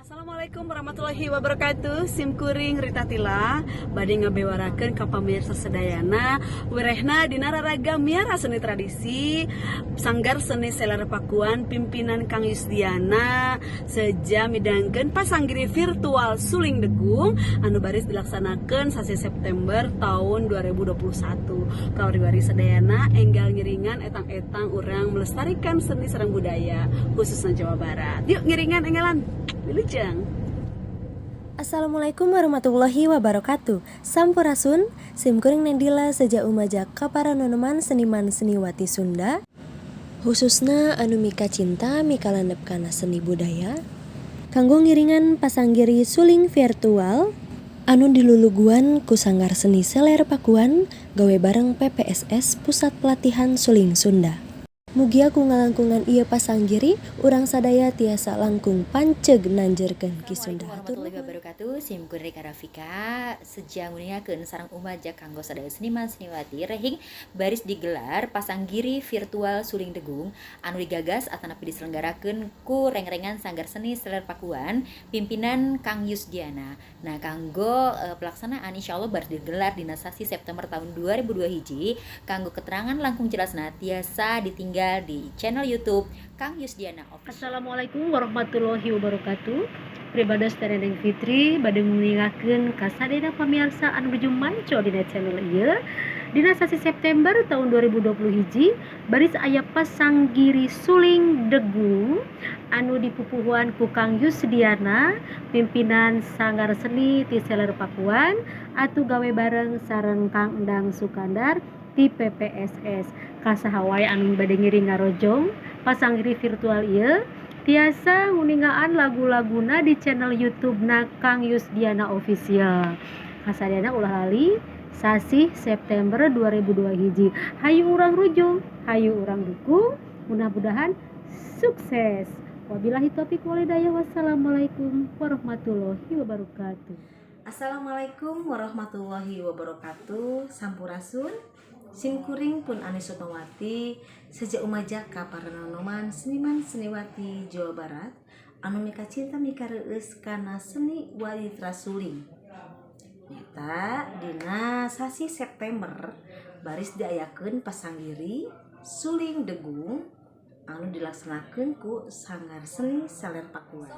Assalamualaikum warahmatullahi wabarakatuh. Sim kuring Rita Tila bade ngabewarakeun ka pamirsa sadayana wirehna dina raraga miara seni tradisi Sanggar Seni Seler Pakuan pimpinan Kang Yusdiana seja midangkeun pasanggiri virtual Suling Degung anu baris dilaksanakeun sasi September tahun 2021. Kawari-wari sadayana enggal ngiringan etang-etang urang melestarikan seni sareng budaya, khususnya Jawa Barat. Yuk, ngiringan, enggalan. Wilujeng. Assalamualaikum warahmatullahi wabarakatuh. Sampurasun. Simkuring Nendila seja umajak ka para nonoman seniman seniwati Sunda, khususna anu mika cinta mika landep kana seni budaya, kanggo ngiringan pasanggiri suling virtual anu diluluguan ku Sanggar Seni Seler Pakuan gawe bareng PPSS, Pusat Pelatihan Suling Sunda. Mugia ku ngalangkungan ieu pasanggiri, urang sadaya tiasa langkung panceg nanjerkeun Ki Sunda. Assalamualaikum warahmatullahi wabarakatuh. Sim kuring Rika Rafika seja nguningakeun sareng umajak kanggo sadaya seniman seniwati rehing baris digelar pasanggiri virtual Suling Degung anu digagas atanapi diselenggarakeun ku rengrengan Sanggar Seni Seler Pakuan pimpinan Kang Yusdiana. Nah, kanggo pelaksanaan insyaallah baris digelar dina sasi September tahun 2002 hiji. Kanggo keterangan langkung jelasna tiasa ditinggal di channel YouTube Kang Yusdiana Official. Assalamualaikum warahmatullahi wabarakatuh. Pribados Neneng Fitri bade nguningakeun ka sadayana pamirsa anu nuju manco dina channel ieu. Dina sasi September tahun 2020 hiji baris aya pasanggiri Suling Degung anu dipupuhuan ku Kang Yusdiana, pimpinan Sanggar Seni ti Seler Pakuan, atuh gawe bareng sareng Kang Endang Sukandar ti PPSS. Ka saha wae anu bade ngiring ngarojong pasanggiri virtual ieu tiasa nguningaan lagu-laguna di channel YouTube na Kang Yusdiana Official. Kasadayana ulah lali sasih September 2002 hiji. Hayu urang rujung, hayu urang dukung, mudah-mudahan sukses. Wabillahi taufiq walhidayah, wassalamualaikum warahmatullahi wabarakatuh. Assalamualaikum warahmatullahi wabarakatuh. Sampurasun. Simkuring pun Ani Sukmawati seja umajak ka para nonoman seniman seniwati Jawa Barat anu mika cinta mika reueus kana seni waditra suling. Nyata dina sasi September baris diayakeun pasanggiri Suling Degung anu dilaksanakeun ku Sanggar Seni Seler Pakuan.